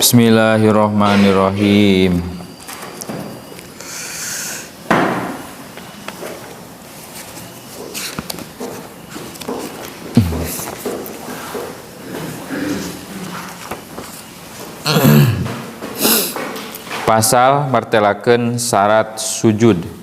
Bismillahirrahmanirrahim. Pasal martelakeun syarat sujud.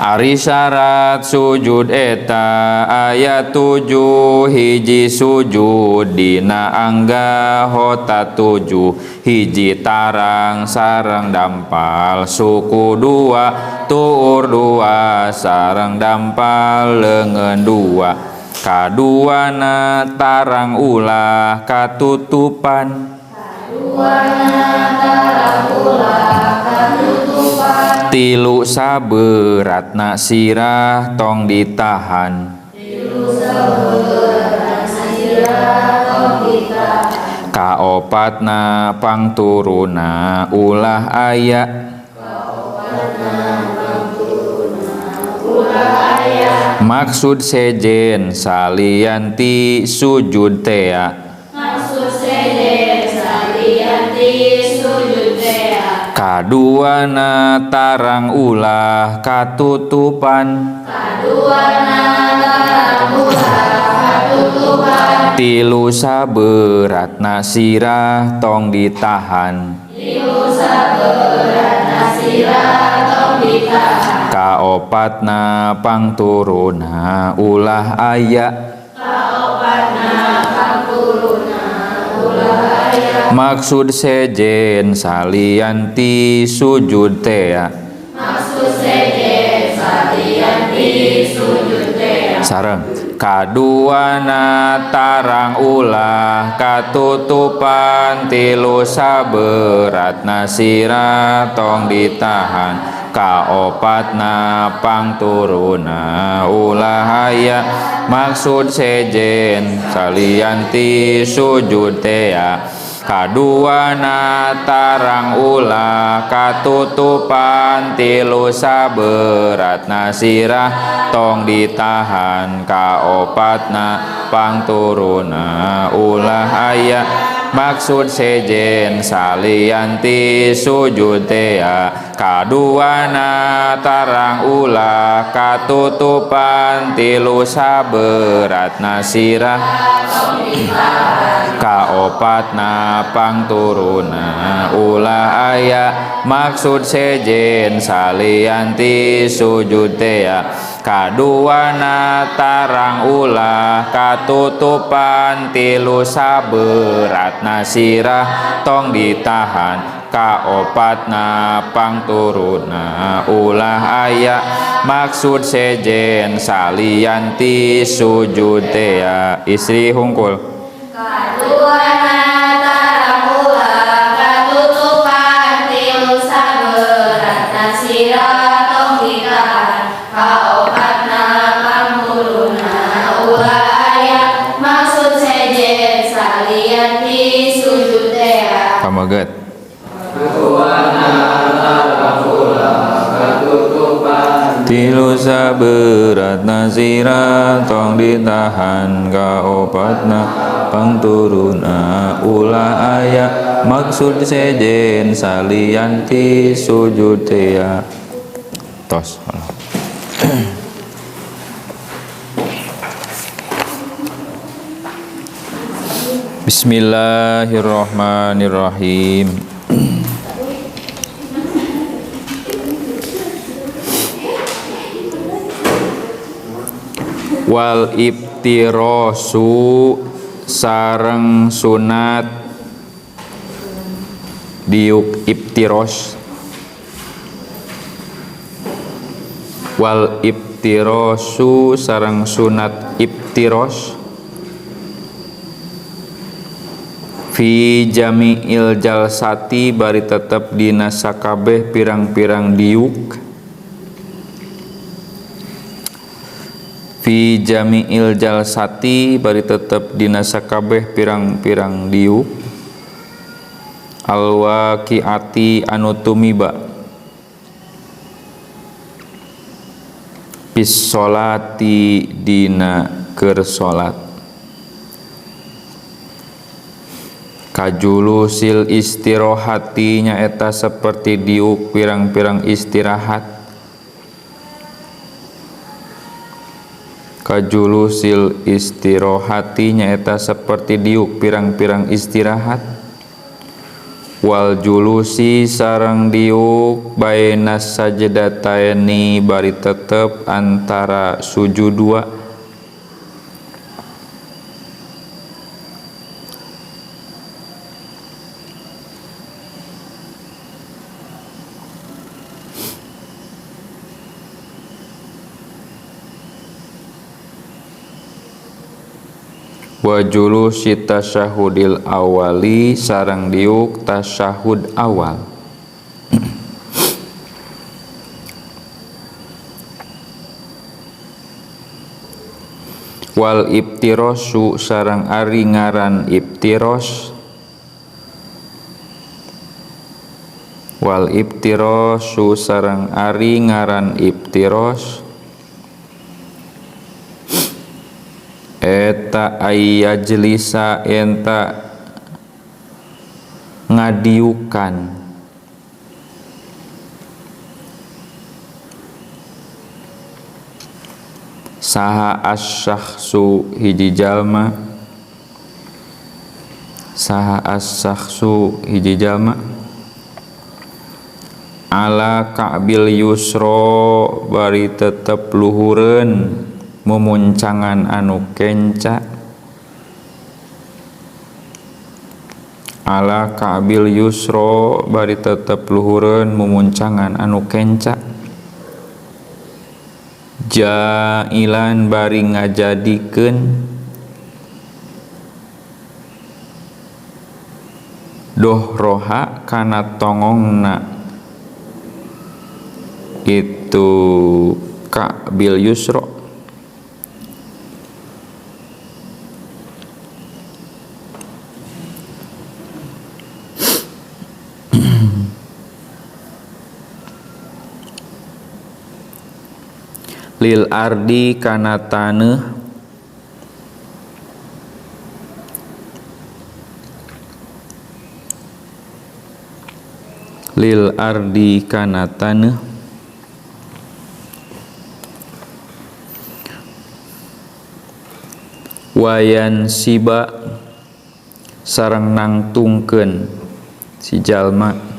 Ari syarat sujud eta aya 7 hiji sujud dina angga hota 7 hiji tarang sareng dampal suku 2 tuur 2 sareng dampal leungeun 2 kaduana tarang ulah katutupan. Tilu saberatna sirah tong ditahan. Kaopatna pangturuna ulah aya. Maksud sejen salianti sujud tea. Kaduana tarang ulah katutupan. Tilu saberatna sirah tong ditahan. Kaopatna pangturuna ulah aya. Maksud sejen salianti sujud tea. Maksud sejen salianti sujud tea. Sareng kaduana tarang ulah katutupan tilu saberatna sirah tong ditahan. Kaopatna pangturuna ulah aya. Maksud sejen salianti sujud tea. Kaduana tarang ulah katutupan tilu saberatna sirah tong ditahan. Kaopatna pangturuna ulah aya. Maksud sejen salianti sujud tea. Kaduana tarang ulah katutupan tilu saberatna sirah kaopatna pangturuna ulah aya. Maksud sejen salianti sujud tea. Kaduana tarang ulah katutupan tilu saberatna sirah tong ditahan. Kaopatna pangturuna ulah aya. Maksud sejen salianti sujud tea. Istri hungkul. Kaduana tarang ulah katutupan tilu saberatna sirah tong ditahan. Kaopatna pangturuna ulah aya. Maksud sejen salianti sujud tea. Pameget. Tilu saberatna sirah tong ditahan. Kaopatna pangturuna ulah aya. Maksud sejen salianti sujud tea. Tos. Bismillahirrahmanirrahim. Wal ibtirosu sareng sunat diuk ibtiros. Wal ibtirosu sareng sunat ibtiros fi jami'il jalsati bari tetep dina sakabeh pirang-pirang diuk. Fi jami'il jalsati bari tetep dina sakabeh pirang-pirang diuk. Alwaqi'ati anu tumiba bis sholati dina keur salat. Kajulusil istirohati nyaeta seperti diuk pirang-pirang istirahat. Kajulusil istirohati nyaeta seperti diuk pirang-pirang istirahat. Wal julusi sareng diuk bainas sajdataini bari tetep antara sujud dua. Wa julusi tasyahudil awali sareng diuk tasyahud awal. Wal ibtirosu sareng ari ngaran ibtiros. Wal ibtirosu sareng ari ngaran ibtiros eta ayyajlisa enta ngadiukan saha as-syakhsu hiji jalma, saha as-syakhsu hiji jalma ala ka'bil yusra bari tetep luhureun mumuncangan anu kenca. Ala ka'bil yusra bari tetep luhureun mumuncangan anu kenca. Jailan bari ngajadikeun dohroha kana tongongna itu ka'bil yusra. Lil ardi kana taneuh lil ardi kana taneuh wayan siba sareng nangtungkeun si jalma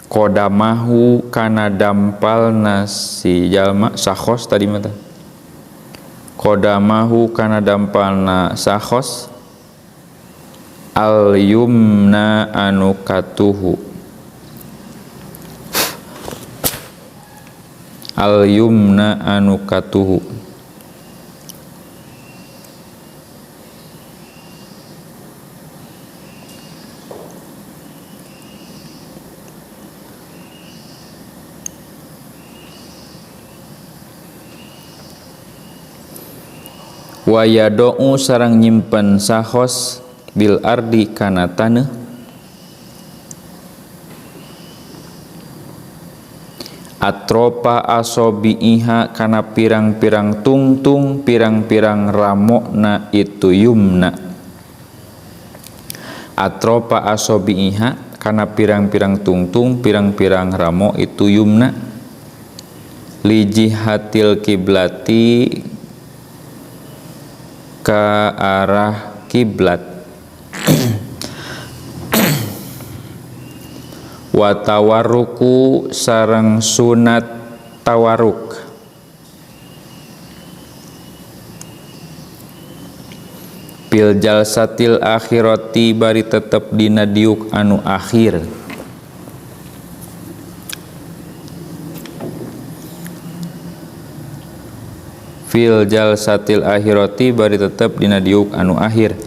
qodamahu kana dampalna si jalma sakhos tadi mah teh. Qodamahu kana dampalna sakhos al yumna anu katuhu. Al yumna anu katuhu. Wayado'u sareng nyimpen sahos bil ardi kana taneuh atropa asobi'iha kana pirang-pirang tungtung pirang-pirang ramokna itu yumna. Atropa asobi'iha kana pirang-pirang tungtung pirang-pirang ramo itu yumna lijihatil kiblati ke arah kiblat. Wa tawarruku sareng sunat tawarruk fil jalsatil akhirati bari tetep dina diuk anu akhir. Fil jalsatil akhirati bari tetep dina diuk anu akhir.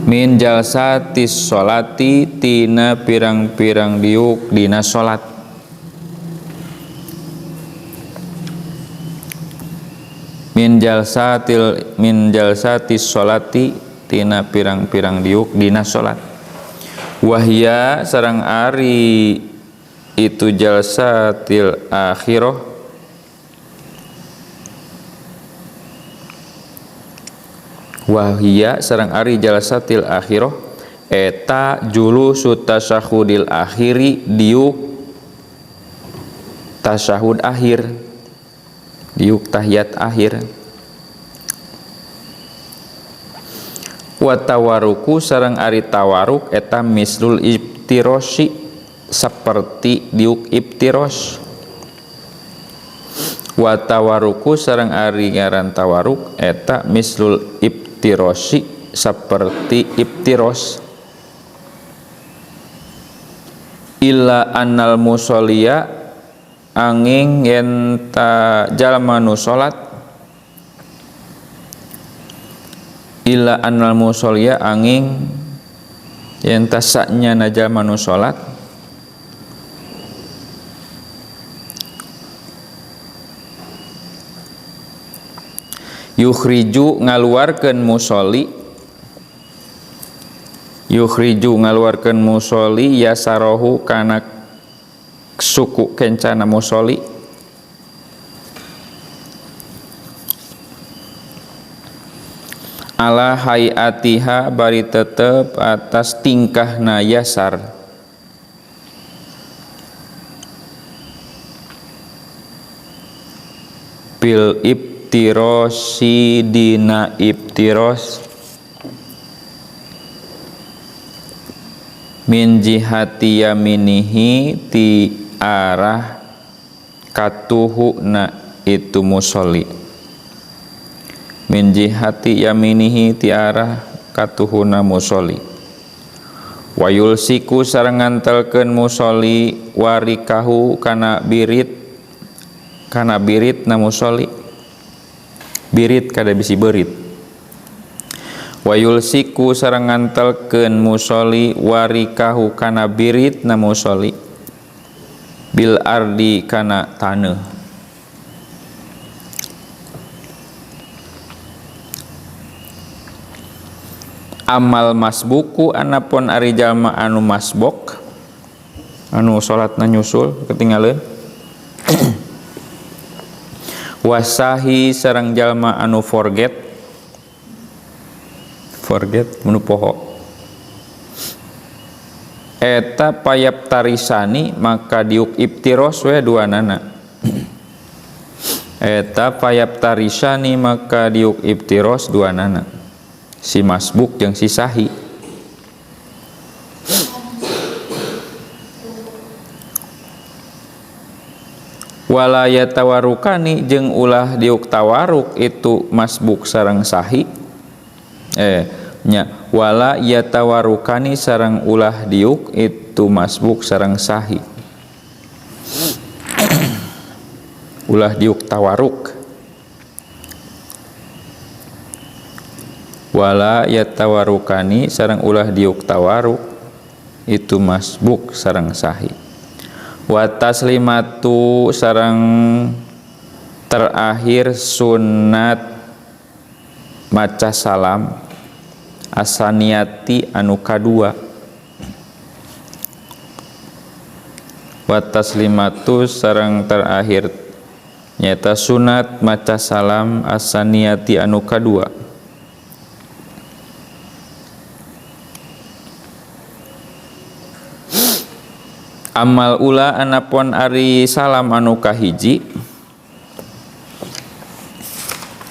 Min jalsatis sholati tina pirang-pirang diuk dina sholat. Min jalsatis sholati tina pirang-pirang diuk dina salat. Wahya sareng ari itu jalsatil akhirah wahya sareng ari jalsatil akhirah eta julusu tasyahudil akhiri diuk tasyahud akhir diuk tahiyat akhir. Wa tawaruku sareng ari tawaruk eta mislul iftirosi seperti diuk iftiros. Wa tawaruku sareng ari ngaran tawaruk eta mislul iftirosi seperti iftiros. Illa annal musolliya angin yen ta jalma nu salat illa annal musolliya angin yen ta sanyana jalma nu salat yukhriju ngaluarkeun musolli yukhriju ngaluarkeun musolli yasarohu kana suku kencana musolli ala hayatiha bari tetep atas tingkahna yasar bil iftirosi dina iftiros min jihati yaminihi ti arah katuhuna itu musolli min jihati yaminihi ti arah katuhuna musolli wayul siku sareng ngantelkeun musolli warikahu kana birit na musolli birit kada bisi berit wayul siku sareng ngantelkeun musolli warikahu kana birit na musolli bil ardi kana taneuh. Amal masbuku anapun ari jalma anu masbok anu salatna nyusul ketinggalan wasahi sareng jalma anu forget menu poho eta payap tarisani maka diuk iftiros we duanana eta payap tarisani maka diuk iftiros duanana si masbuk jeung si sahi. Wala yatawarukani jeung ulah diuk tawaruk itu masbuk sareng sahi nya wala yatawarukani sareng ulah diuk itu masbuk sareng sahi ulah diuk tawaruk wala yatawarukani sareng ulah diuk tawaruk itu masbuk sareng sahi wa taslimatu sareng terakhir sunat maca salam asaniati anu kadua wa taslimatu sareng terakhir nyata sunat maca salam asaniati anu kadua. Amal ula anapun ari salam anu kahiji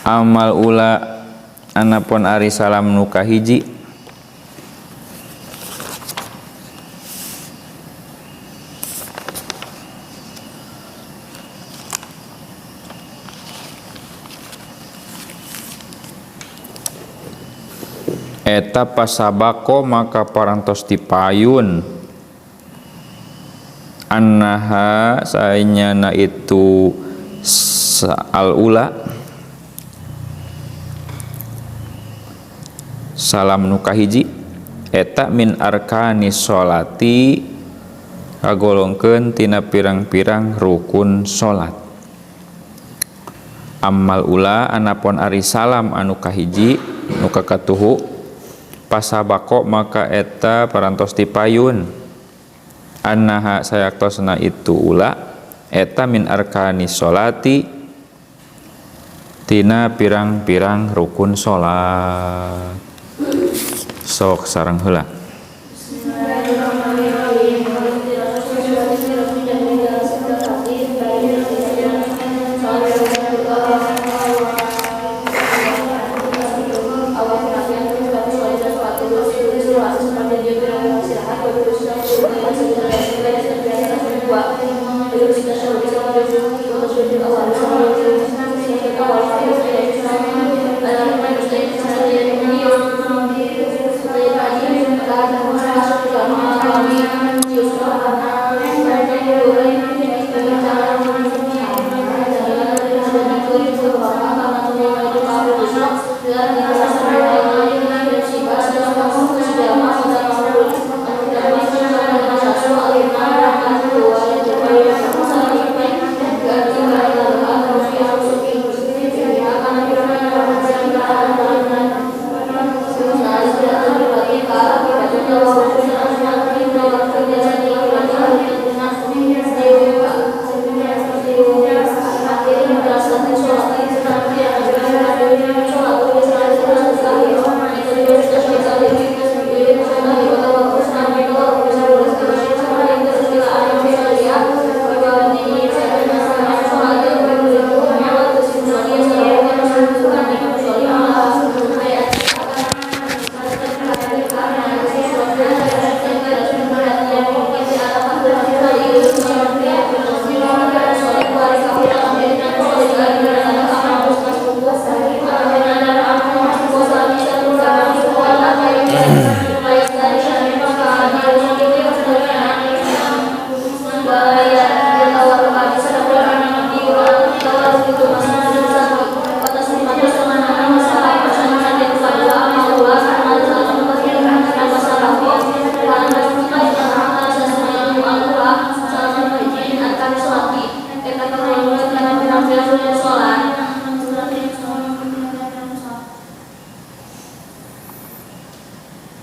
amal ula anapun ari salam nu kahiji eta pasabako maka parantos dipayun annaha saenyana itu al-ula salam nu kahiji eta min arkani sholati kagolongkeun tina pirang-pirang rukun salat. Amal ula anapun ari salam anu kahiji nu kakatuhu Pasabako maka eta parantos tipayun annaha sayaktosna itu ula eta min arkani sholati tina pirang-pirang rukun sholat. Sok sareng heula.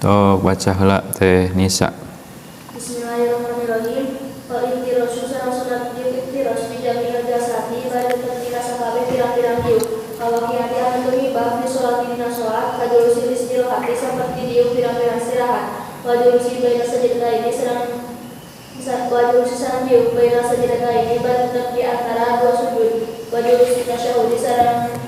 Tok baca heula teh Nisa. Bismillahirrahmanirrahim. Wal iftirasyu sareng sunat diuk iftiras bi jamil jasadi bari tetep dina sakabeh pirang-pirang diuk. Kawakiati anu tumibah fi sholati dina sholat kajulusi istirahati saperti diuk pirang-pirang istirahat. Wajulusi baina sajdataini sareng wajulusi sareng diuk baina sajdataini bari tetep di antara dua sujud. Wajulusi tasyahudi sareng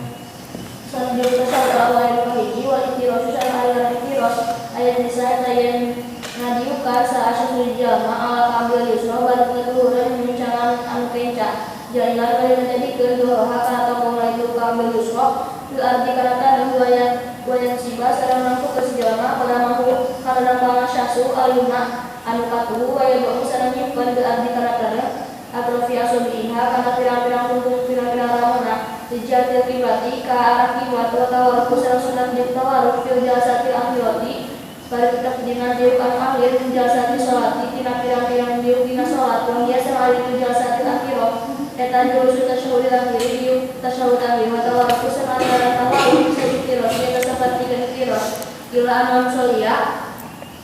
diuk tasyahud awal kahiji wal iftirasyu sareng aliran iftiras ayat nisa tayen ngadiukan saasya jalma ala kambil yusra bari keluhuran nyuncangan anu kenca jailan bari ngajadikeun dua kana tongkong itu kambil yusra fil ardi kana taneuh wayan siba sareng nangku ke si jalma kana mampu kana dampangan syasu aliyumna anu katuhu waya ba'u sareng nyimpen bil ardi kana taneuh atrofi asobiha kana pirang-pirang tungtung pirang-pirang ramona dijatil kiblati ka arah kiblat wa tawarruk sareng sunat jeung tawarruk fil jalsatil akhirati bari tetep dina diuk anu akhir min jalsati sholati tina pirang-pirang diuk dina sholat wa hiya sareng ari itu jalsatil akhirah eta julusu tasyahudil akhiri diuk tasyahud akhir wa tawarruk sareng ari tawarruk bisa iftiros eta sapertikeun iftiros ila anu musoliya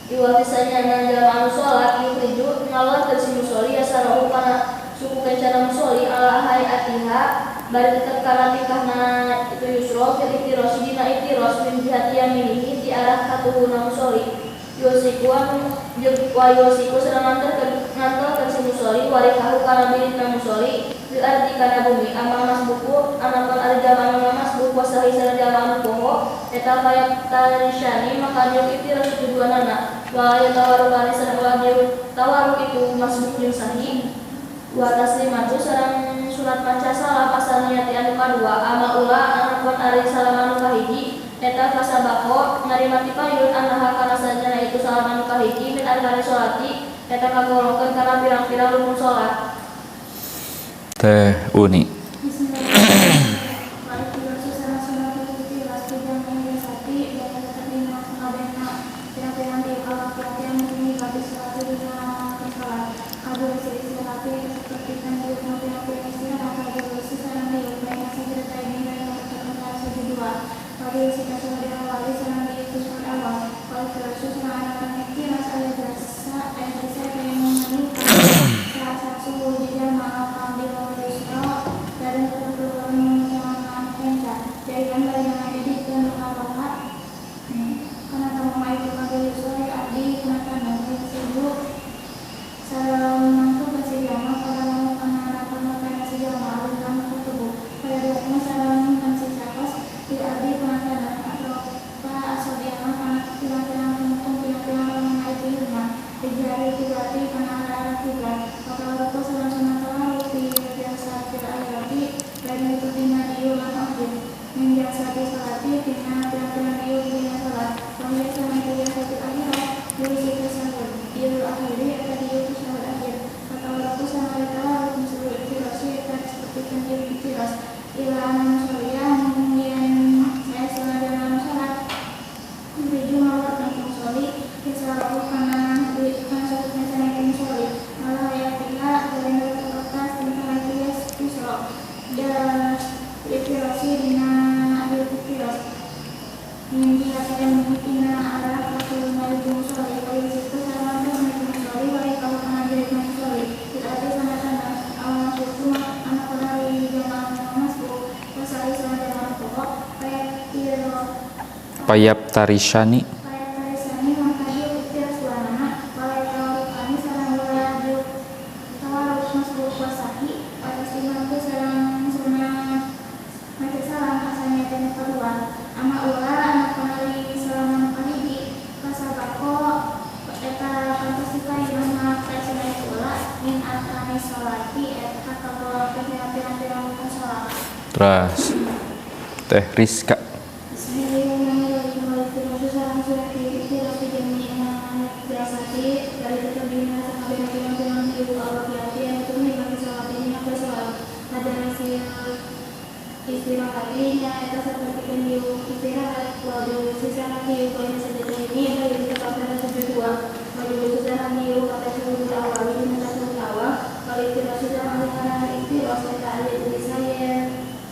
iwal tisanyana jalma anu sholat yukhriju ngaluarkeun si musoli yasarahu kana suku kencana musoli ala hayatiha bari tetep kana tingkahna itu yusra fil iftirosi dina iftiros min jihati yaminihi di arah katuhuna musoli yosiku wa yosiku sareng ngantelkeun si musoli warikahu kana biritna musoli bil ardi kana bumi amang masbuku anapun ari jalma anu masbuk wasahi sareng jalma anu poho eta fayaqtarishani maka diuk iftiros itu duanana wa yatawarrukani sareng ulah diuk tawarruk itu masbuk jeung sahi wa taslimatu sareng sunat maca salam asal niati anu kadua ama ula anapun ari salam anu kahiji eta fasabako ngarima tipayun annaha kana sajana itu salam anu kahiji min arkani sholati eta kagolongkeun kana pirang-pirang rukun salat. Teh Uni. Bismillahirrahmanirrahim. tasyahud awal wal iftirasu sareng anakan iftiras aya jasa aya jasa tayamumani kana salah suhu jalma kang di yusra dan tetep mumucangan kenca jailan bari ngajadikeun luka kana tama itu kabeh yusra ya abdi kana tanah suhu sareng mangku si jalma kana kana kana kana si jalma alun kutubu pada dua sareng kan si cakos di abdi kana tanah atau pa asobiana kana pirang-pirang tungtung pirang-pirang lamun itu yumna dijari kibati kana arah kiblat maka sareng sunat tawarruk fi jalsatil akhirati lain itu tina dieu lan akhir min jalsati sholati tina pirang-pirang dieu dina salat wa hiya sareng itu jalsatil akhirah dieu si tasyahud dieu akhiri eta dieu tasyahud akhir tawarruk sareng tawarruk misalul iftirasy eta sapertikeun dieu iftiras ila anna musolliya yen saya saladana salat Riju ngaluarkeun musolli yasarahu kana kana suku kencana itu musolli ala hayatiha bari tetep atas tingkah itu yusra da iftirasy dina dieu iftiras min jihati tina arah katuluna itu musolli wa yusiku sareng itu musolli wa ikahu kana diri musolli berarti sana tanah awal masuk anak penari jamaah masuk wasari sareng jamaah pokok payap Payap tarisani payap tarisani maka dieu iftiras duanana walai tawarukani sareng ulah dieu tawaruk masbuk wasahi wa taslimatu sareng sunah maca salam asanya teh kadua ama ulah anak penari salam kahiji kasabako eta pantes dipayun maka cenah itu ulah min arkani sholati eta kagolong tina pirang-pirang rukun salat. Terus Teh Rizka. Bismillahirrahmanirrahim. Wal iftirasy sareng sunat iftiras fi jami'il jasadi dari tetep dina sakabeh pirang-pirang dieu awaqiyati anu tumiba fi sholati dina salat pada hasil istirahati nya eta sapertikeun dieu istirahat wa julusi sareng dieu baina sajadaini bari tetep antara sujud dua wa julusi sareng dieu kata syahudul awali dina tasyahud awal wal iftirasy sareng ngaran iftiras eta aya tulisan yen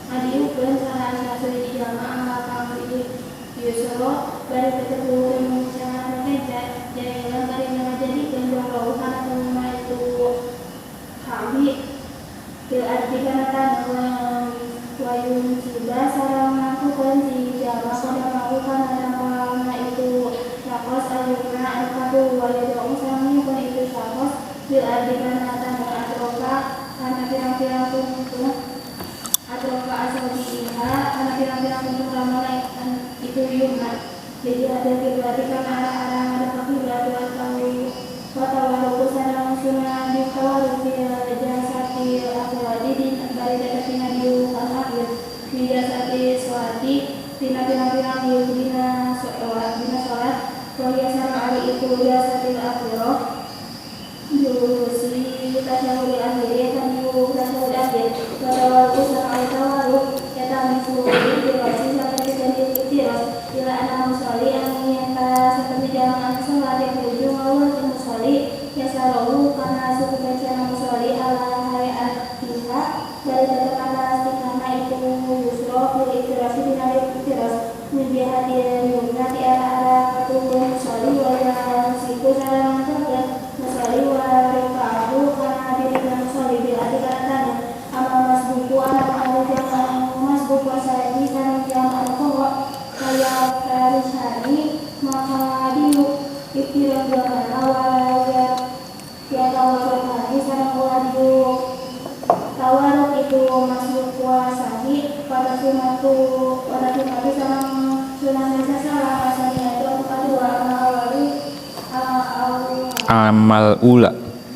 ngadiukeun saha saha jalma ala kang di yusra bari tetep luhur mumucangan kenca jailan bari ngajadikeun jahrohu kana tungma itu kabi fil ardi kana tanah wa yunsiba sareng ngangkukeun si jalma qadamahu kana dampalna itu syakos alyumna anu kadua wa yada'u sareng nyieun itu syakos fil ardi kana tanah atrofa kana pirang-pirang tungtung atrofa asabiha kana pirang-pirang tungtung ramana itu yumna jadi ada kiblat kana arah-arah ngadep ka kiblat wa tawarruku sareng sunah di tawarruk fil jalsatil akhirati di bari tetep dina dieu kang akhir min jalsati sholati tina pirang-pirang dieu dina salat wa hiya sareng ari itu jalsatil akhirah julusi tasyahudil akhir eta dieu tasyahud akhir wa tawarruku sareng ari tawarruk eta mislu iftirasy sapertikeun dieu iftiras ila anna musolli anu nyata saperti jalma anu salat yang tujuh ngaluarkeun musolli yasarahu kana suku kencana musolli ala hayatiha bari tetep atas tingkahna itu yusra fil iftirasy dina iftiras min jihati yumna ti arah-arah katungkeun musolli wa yansiku sareng ngangkeun musolli wa rifa'ahu kana dirina musolli bil ardi kana tanah ama masbuku anak anu jalma anu masbuk wasahi sareng jalma anu poho kaya tarisani maka dieu iftiras duanana wa ya tawarrukani sareng ulah dieu tawarruk itu masbuk wasahi wa taslimatu sareng sunah maca salam asanya itu anu kadua ama awali Amal ula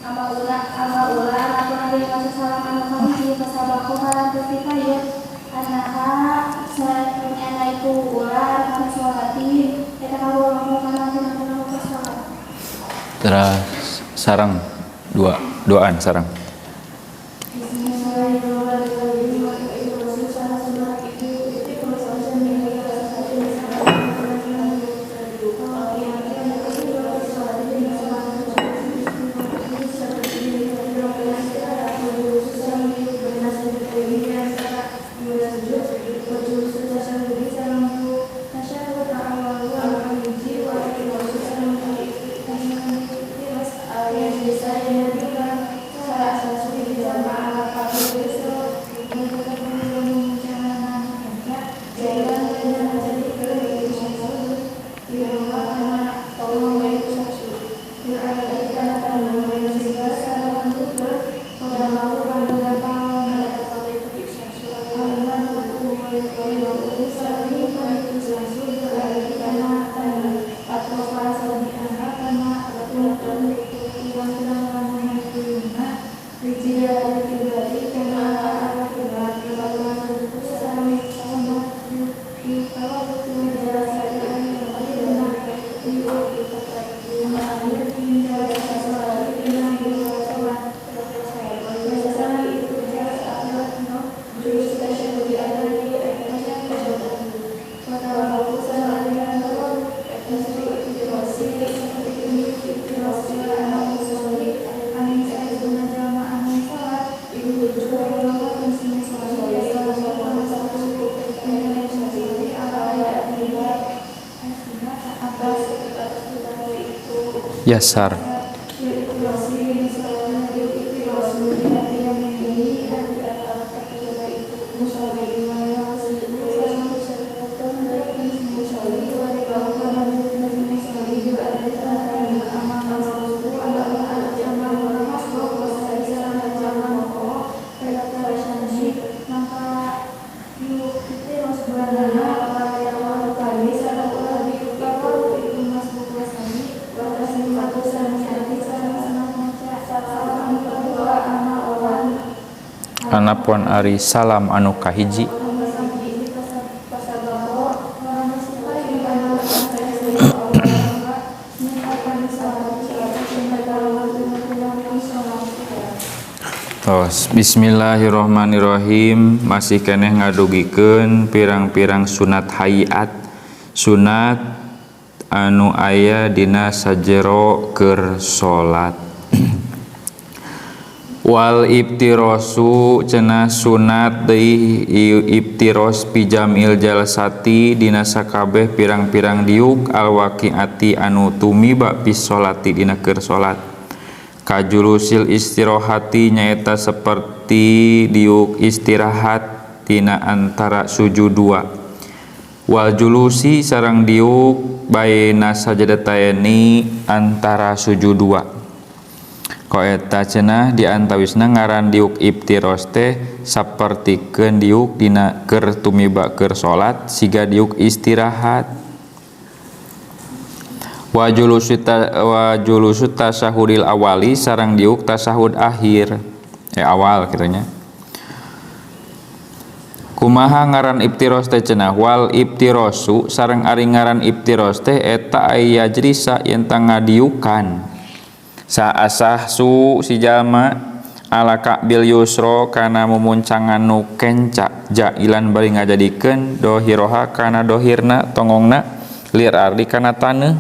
ama ula anu ari maca salam anu kahiji kasabako parantos dipayun anaha saenyana itu ula arkanu sholati eta kagolong kana pirang-pirang rukun salat. Terus sarang dua doaan sarang. Bismillahirrahmanirrahim. Wal iftirasy sareng sunat itu iftiras jami'il jasadi sareng pirang-pirang dieu awaqiyati anu tumiba fi sholati dina salat Yasar. Anapun ari salam anu kahiji. Tos, bismillahirrahmanirrahim. Masih keneh ngadugikeun pirang-pirang sunat hayat, sunat anu aya dina sajero keur salat. Wal ibtirosu cenah sunat deui ibtiros pijamil jalsati dina sakabeh pirang-pirang diuk alwaqiati anu tumiba fi sholati dina keur salat. Kajulusil istirahati nyaeta seperti diuk istirahat tina antara sujud dua. Wal julusi sareng diuk baina sajadataini antara sujud dua. Koeta cenah diantawisna ngaran diuk ibtiros teh sapertikeun diuk dina keur tumiba keur salat siga diuk istirahat. Wa julusu tasahudil awali sareng diuk tasahud akhir awal kitu nya. Kumaha ngaran ibtiros teh cenah wal ibtirosu sareng ari ngaran ibtiros teh eta aya jrisa yen ngadiukan saasah su si jalma ala ka'bil yusro kana mumuncangan nu kenca jailan bari ngajadikeun dohiroha kana dohirna tongongna lir ardi kana taneuh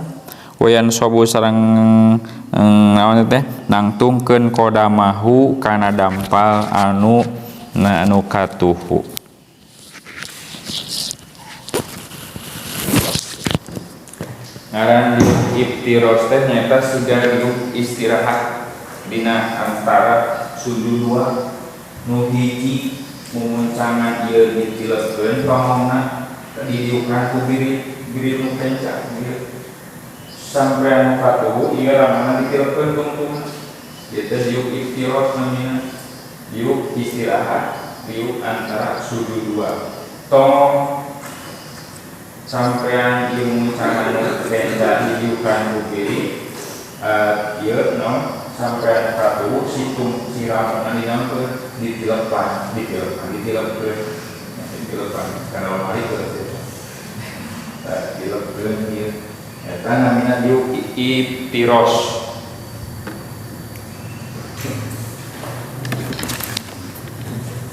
wayan sobu sareng naon teh nangtungkeun kodamahu kana dampal anu na anu katuhu. Ngaran diuk ibtiros teh nyaeta siga diuk istirahat dina antara sujud dua nu hiji mumuncangan ieu ditilepkeun tongongna didiukan ku birit birit nu kenca birit sampai anu katuhu ieu ramana ditilepkeun tungtungna ieu teh diuk ibtiros namina diuk istirahat diuk antara sujud dua tongong sampean ilmu cara kenca didiukan ku birit ieu no sampean katuhu situng siramna dinaonkeun ditilepan ditilepan ditilepkeun ditilepan kana lemari teu tah dilepkeun ieu eta namina diuk ibtiros.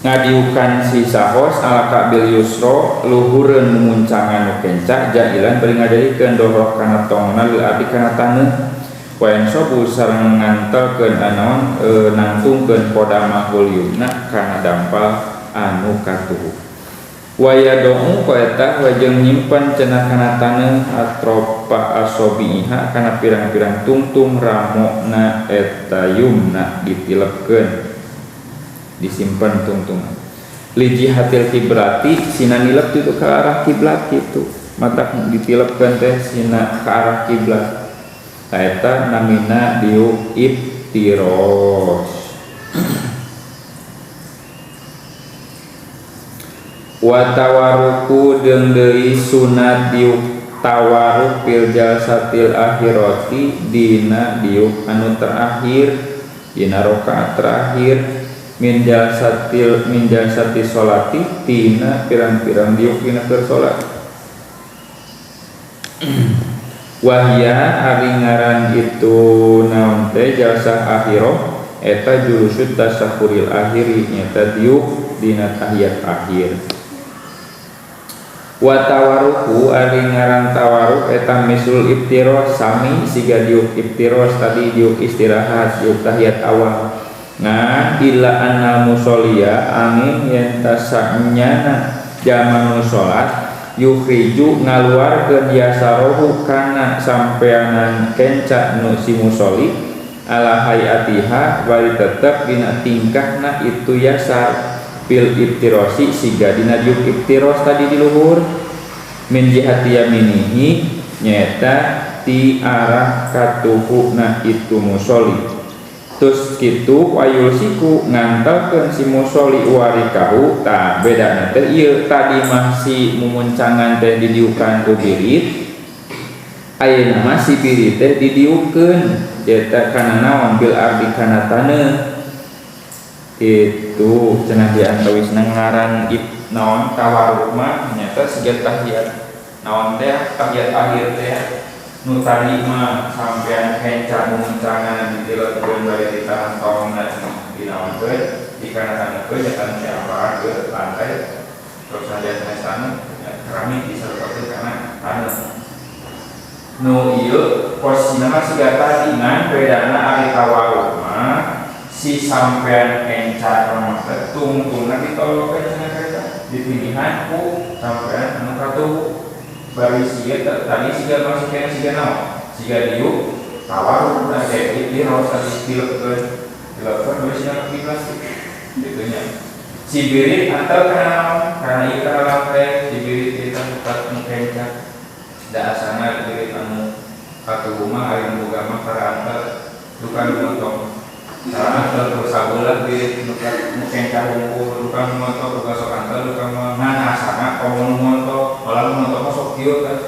Ngadiukan si sahos ala ka'bil yusro luhureun mumuncangan nu kenca jailan bari ngajadikeun dohroh kana tongna lil abdi kana taneuh wayan sobu sareng ngantelkeun anaon nangtungkeun kodamahul yumna kana dampal anu katuhu. Waya do'u koeta wajeng nyimpen cenah kana taneuh atropa asobiha kana pirang-pirang tungtung ramokna eta yumna ditilepkeun disimpan tungtungan liji hatil kiblati sina nilep itu ke arah kiblat gitu mata ditilepkeun teh sina ke arah kiblat eta namina diuk ibtiros. Wa tawaruku jeung deui sunat diuk tawaruk fil jalsatil akhirati dina diuk anu terakhir dina rakaat terakhir min jalsati sholati tina pirang-pirang diuk dina keur salat. Wahya ari ngaran itu naon teh jalsah akhirah eta julusut tasyahhuril akhiri nyata diuk dina tahiyat akhir. Wa tawaruku ari ngaran tawaruk eta misul iftiros sami siga diuk iftiros tadi diuk istirahat diuk tahiyat awal. Nah illa anna musolia angin yen tasanyana jalma nu salat yukhriju ngaluarkeun yasarohu kana sampeanan kenca nu si musoli ala hayatiha bari tetep dina tingkahna itu yasar fil iftirosi siga dina diuk iftiros tadi di luhur min jihati yaminihi nyaeta ti arah katuhuna itu musoli. Terus kitu wayul siku ngantelkeun si musoli warikahu tah bedana teh ieu tadi mah si mumuncangan teh didiukan ku birit ayeuna mah si birit teh didiukeun eta kana naon bil ardi kana taneuh itu cenah diantawisna ngaran naon tawarruk mah nyata siga tahiyat naon teh tahiyat akhir teh nu tadi mah sampean kenca mumuncangan ditilekeun bari ditahan tongna dinaonkeun di kana taneuhkeun nya teh apa ke lantai terus saja sana keramik disarupakeun kana taneuh nu ieu posisina mah siga tadi ngan bedana ari tawarruk mah si sampean kenca mah teh tungtungna ditolokeun cenah eta dipilihan ku sampean anu katuhu bari siga tadi siga masuknya siga naon siga diuk tawarruk tah teh iftiros tadi dilekeun dilekeun bari siga kiblat kitu nya si birit antel kana naon kana ieu kana lantai si birit eta tempat nu kenca da asana birit anu katuhu mah ari nu boga mah tara antel duka nu montong tara antel terus sabelah birit nu kenca hungkul duka nu montong duka sok antel duka mah ngan asana komo nu montong malah nu montong mah sok kieu kan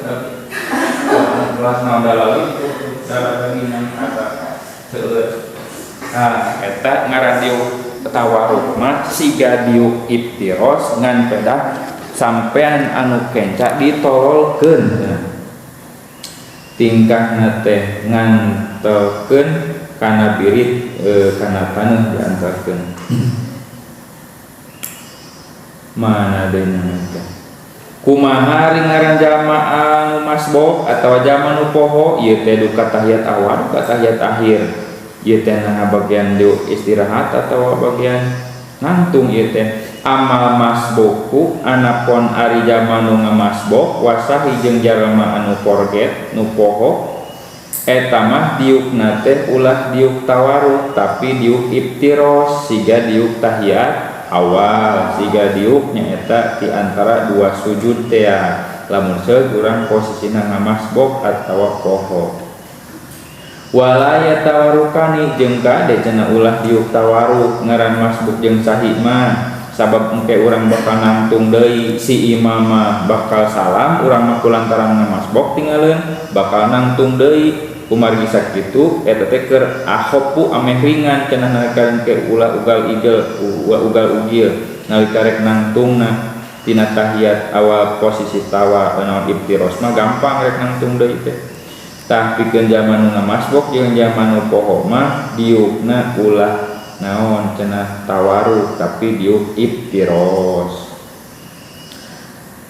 kelas naon dalali itu cara nang eta seueur. Nah eta ngaran diuk tawarruk mah siga diuk iftiros ngan pedah sampean anu kenca ditololkeun tingkahna teh ngantelkeun kana birit kana taneuh diantarkeun mana deui teh kumaha ari ngaran jalma anu masbok atawa jalma nu poho ieu teh duka tahiyat awal duka tahiyat akhir ieu teh na bagian diuk istirahat atawa bagian nangtung ieu teh amal masboku anapon ari jalma nu ngamasbok wasahi jeung jalma anu forget nu poho eta mah diukna teh ulah diuk tawarruk tapi diuk iftiros siga diuk tahiyat awal siga diuk nyaeta di antara dua sujud teh lamun seug urang posisina ngamasbok atawa poho wala yatawarukani jeung kade cenah ulah diuk tawarruk ngaran masbuk jeung sahi mah sabab engke urang bakal nangtung deui si imam mah bakal salam urang mah kulantaran ngamasbok tinggalin bakal nangtung deui kumargi sakitu eta teh keur akhofu ameh ringan cenah nalika engke ulah ugal igel ulah ugal ugil nalika rek nangtungna tina tahiyat awal posisi tawa naon iftiros mah gampang rek nangtung deui teh tah pikeun jalma nu ngamasbok jeung jalma nu poho mah diukna ulah naon cenah tawarruk tapi diuk iftiros.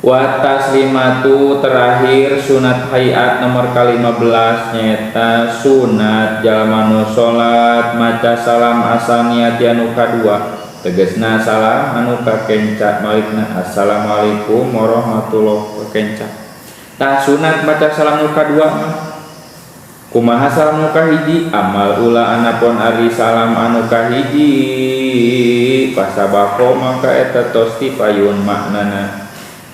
Wa taslimatu terakhir sunat hayat nomor ke-15 nyata sunat jalma nu salat maca salam asaniyati anu kadua tegasna salam anu kakenca malikna assalamualaikum warahmatullahi wabarakatuh. Tah sunat maca salam nu kadua mah kumaha salam nu kahiji amal ula anapun ari salam anu kahiji pasabako maka eta tos tipayun maknana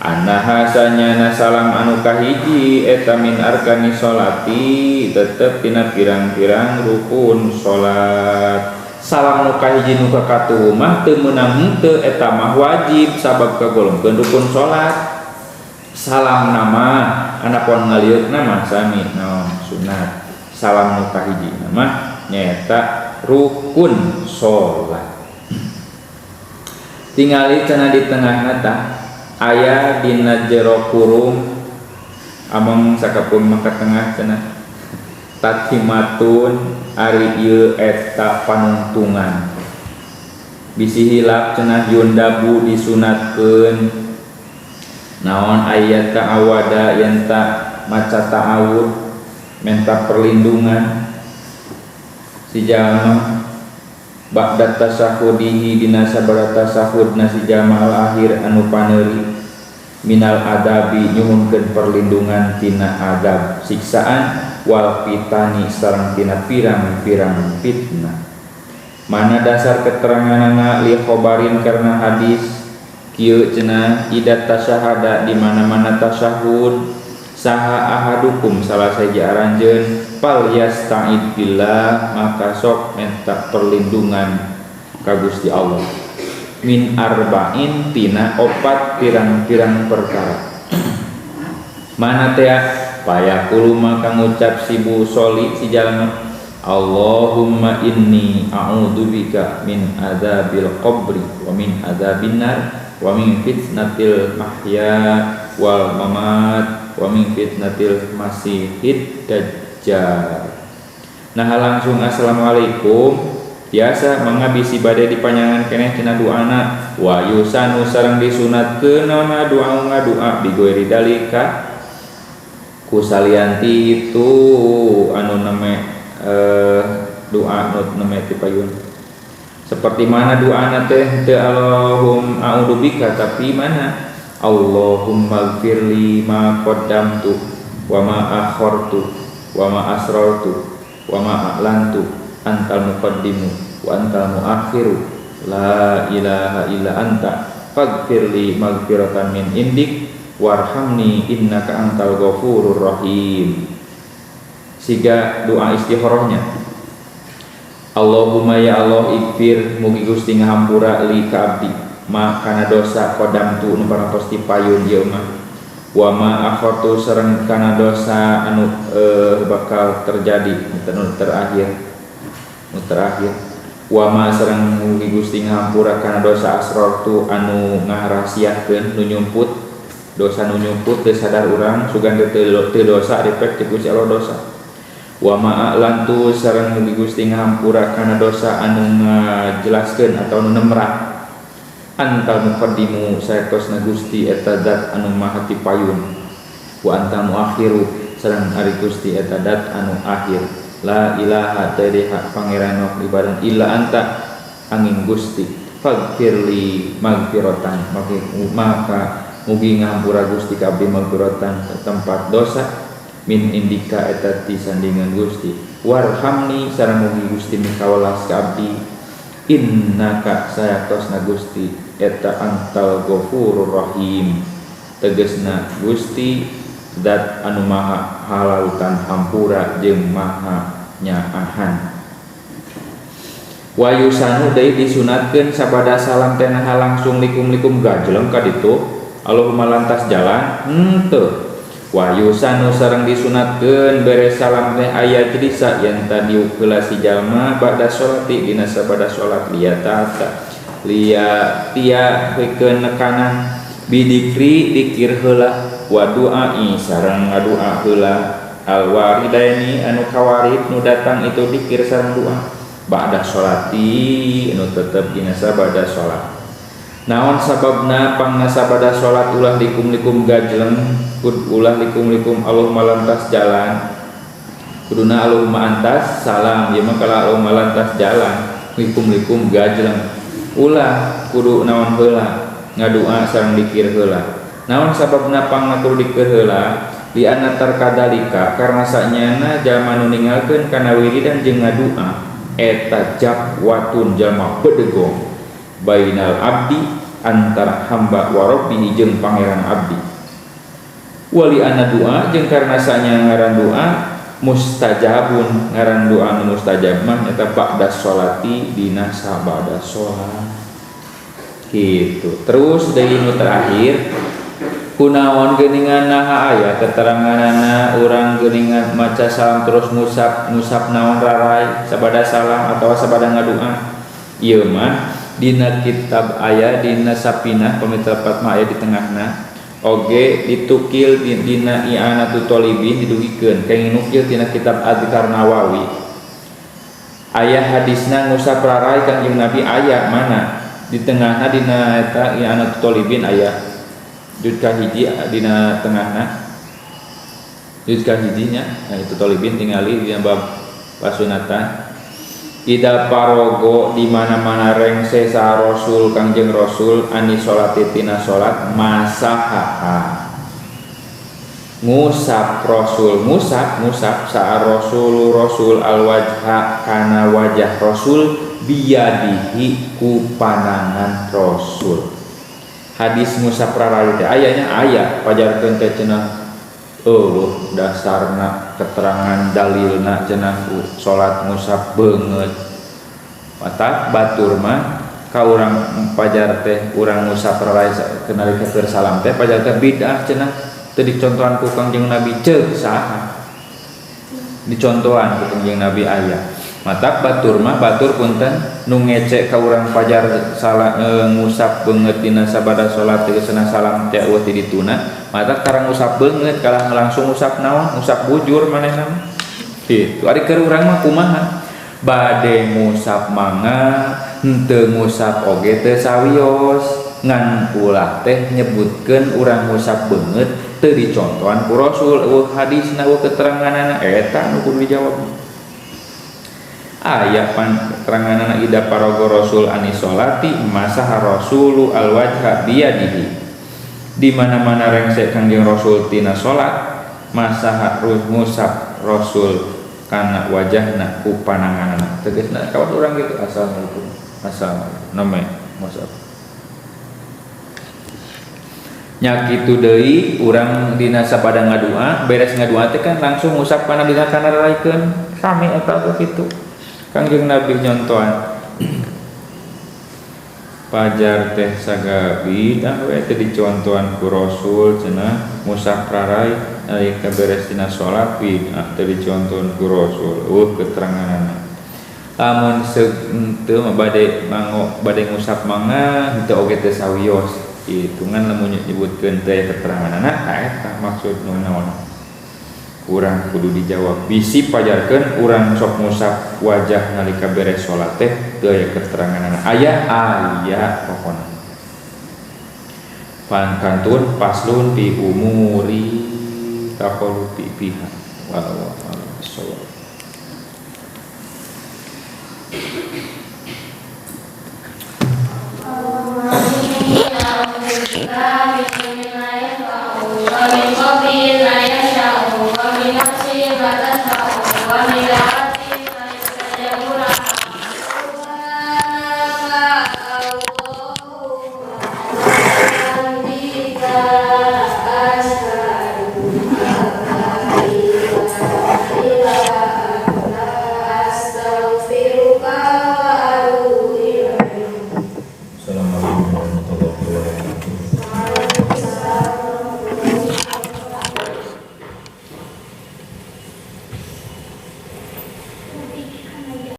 anaha sanyana salam anu kahiji eta min arkani sholati tetep tina pirang-pirang rukun salat. Salam nu kahiji nu kakatuh mah teu meunang henteu eta mah wajib sabab kagolongkeun rukun salat. Salam nama anapun ngalieukna mah sami naon sunat. Salam nu kahiji mah nyaeta rukun salat. Tingali cenah di tengahna tah aya dina jero kurung Among sakapeung mah ka tengah cenah. Tatimatun ari ieu eta panungtungan. Bisi hilap cenah yundabu disunatkeun naon ayat ta'awada yen ta maca ta'awud menta perlindungan si jalma ba'da tasahudihi dina sabada tasahudna si jalma al akhir anu paneuri minal adabi nyuhunkeun perlindungan tina adab siksaan wal fitani sareng tina pirang-pirang fitnah. Mana dasar keteranganana li khobarin karena hadis kieu cenah ida tasyahada di mana-mana tasyahud saha ahadukum salah saja aranjeun fal yasta'id billah maka sok minta perlindungan ka Gusti Allah min arba'in tina opat pirang-pirang perkara. Mana teh payaqulu maka ngucap si bu soli si jalma Allahumma inni a'udzubika min adzabil qabri wa min adzabin nar wa min fitnatil mahya wal mamat wa min fitnatil masihid dajjal. Nah langsung assalamualaikum biasa mangabisi bade dipanjangan keneh tina doana wa yusanu sareng disunatkeun naon doa ngadoa bigoiri dalika kusalianti itu anu name doa nu name ti payun. Seperti mana doana teh teu Allahum a'udzubika tapi mana Allahumma gfirli ma qaddamtu wa ma akhartu wa ma asrartu wa ma a'lantu antal muqaddimu wa antal muakhiru la ilaha illa anta faghfirli maghfiratan min indik warhamni innaka antal ghafurur rahim. Siga doa istikharahnya Allahumma ya Allah ikfir mugi Gusti ngahampura li ka abdi ma kana dosa qadamtu nu parantos dipayun ieu mah wa ma akhartu sareng kana dosa anu bakal terjadi anu terakhir nu terakhir wa ma sareng mugi Gusti ngahampura kana dosa asrartu anu ngahrahasiakeun nu nyumput dosa nu nyumput teu sadar urang sugan teu dosa ripek ti Gusti Allah dosa wa ma a'lantu sareng mugi Gusti ngahampura kana dosa anu ngajelaskeun atau nu nemrah antal muqaddimu saektosna Gusti eta zat anu maha tipayun wa antal muakhiru sareng ari Gusti eta zat anu akhir la ilaha teu hak pangeran ibadah illa anta angin Gusti faghfirli maghfiratan maka mugi ngahampura Gusti ka abdi maghfiratan tempat dosa min indika eta ti sandingan Gusti warhamni sareng mugi Gusti mikawelas ka abdi innaka sayaktosna Gusti eta antal ghafurur rahim tegesna Gusti zat anu maha halaltan hampura jeung maha nyaahan. Wa yusanu deui disunatkeun sabada salam teh naha langsung likum-likum gajleng ka ditu Allahumma lantas jalan henteu. Wa yusanu sareng disunatkeun beres salam teh aya jelisa yen tadi heula si jalma ba'da sholati dina sabada salat liya tata liya tia pikeun nekanan bidikri dikir heula wa du'ai sareng ngadua heula al waridaini anu kawarid nu datang itu dikir sareng doa ba'da sholati anu tetep dina sabada salat. Naon sababna pangna sabada salat ulah likum-likum gajleng ulah likum-likum Allahumma lantas jalan kuduna Allahumma antas salam ieu mah kalau Allahumma lantas jalan likum-likum gajleng ulah kudu naon heula ngadua sareng dikir heula. Naon sababna pangna kudu dikir heula li anna tarkadalika karena sanyana jalma nu ninggalkeun kana wiridan jeung ngadua eta jabwatun jalma bedegong bainal abdi antara hamba wa rabbihi jeung pangeran abdi wali anna doa jeung karena sanya ngaran doa mustajabun ngaran doa nu mustajab mah nyata ba'da sholati dina sabada sholat gitu. Terus deui nu terakhir kunaon geuningan naha aya keteranganana urang geuningan maca salam terus ngusap ngusap naon rarai sabada salam atawa sabada ngadua ieu mah dina kitab aya dina sapinah pamitra mah aya di tengahna Oge ditukil dina I'anatut Thalibin didugikeun kenging nukil tina kitab Adzkar Nawawi. Aya hadisna ngusap rarai Kangjeng Nabi aya mana di tengahna dina eta I'anatut Thalibin aya juz kahiji dina tengahna juz kahijinya nah itu Thalibin tingali dina bab pasunatan. Ida parogo di mana-mana rengse sa Rasul Kangjeng Rasul ani salati tina salat masaha ngusap Rasul ngusap ngusap sa Rasul Rasul al wajha kana wajah Rasul biyadihi ku panangan Rasul. Hadis ngusap rarai teh ayanya aya pajarkeun teh cenah eueuh dasarna keterangan dalilna cenah salat ngusap beungeut. Mata batur mah ka urang pajar teh urang ngusap rarai kenali keur salam teh pajar teh bid'ah cenah teu dicontohan ku Kangjeng Nabi ceuk saha dicontohan ku Kangjeng Nabi aya. Mata batur mah batur punten nu ngece ka urang pajar salah ngusap beungeut dina sabada salat tegasna salam teh eueuh ti dituna. Mata karang ngusap beungeut kalah langsung ngusap naon ngusap bujur manehna mah kitu. Ari keur urang mah kumaha bade ngusap mangga henteu ngusap oge teu sawios ngan ulah teh nyebutkeun urang ngusap beungeut teu dicontohan ku Rasul eueuh hadisna eueuh keteranganana eta nu kudu dijawab. Aya pan keteranganana ida parago Rasul ani sholati masaha Rasulu al wajha biyadihi di mana-mana rengse Kangjeng Rasul tina salat masaha ngusap Rasul kana wajahna ku pananganana tegasna kawas urang kitu assalamualaikum assalamualaikum name ngusap nya kitu deui urang dina sabada ngadua beres ngadua teh kan langsung ngusap kana dina kana raraikeun sami eta kitu Kangjeng Nabi nyontohan pajar teh sagabidah we teh dicontohan ku Rasul cenah ngusap rarai nalika beres dina salat bid'ah teh dicontohan ku Rasul eueuh keteranganana lamun henteu mah bade mango bade ngusap mangga henteu oge teh sawios kitu ngan lamun nyebutkeun teh keteranganana eta maksud nu naon urang kudu dijawab bisi pajarkeun urang sok ngusap wajah nalika beres salat teh teu aya keteranganana aya aya pokona pan kantun paslon bi umuri taqalubi biha wa wa bissawab. Wa min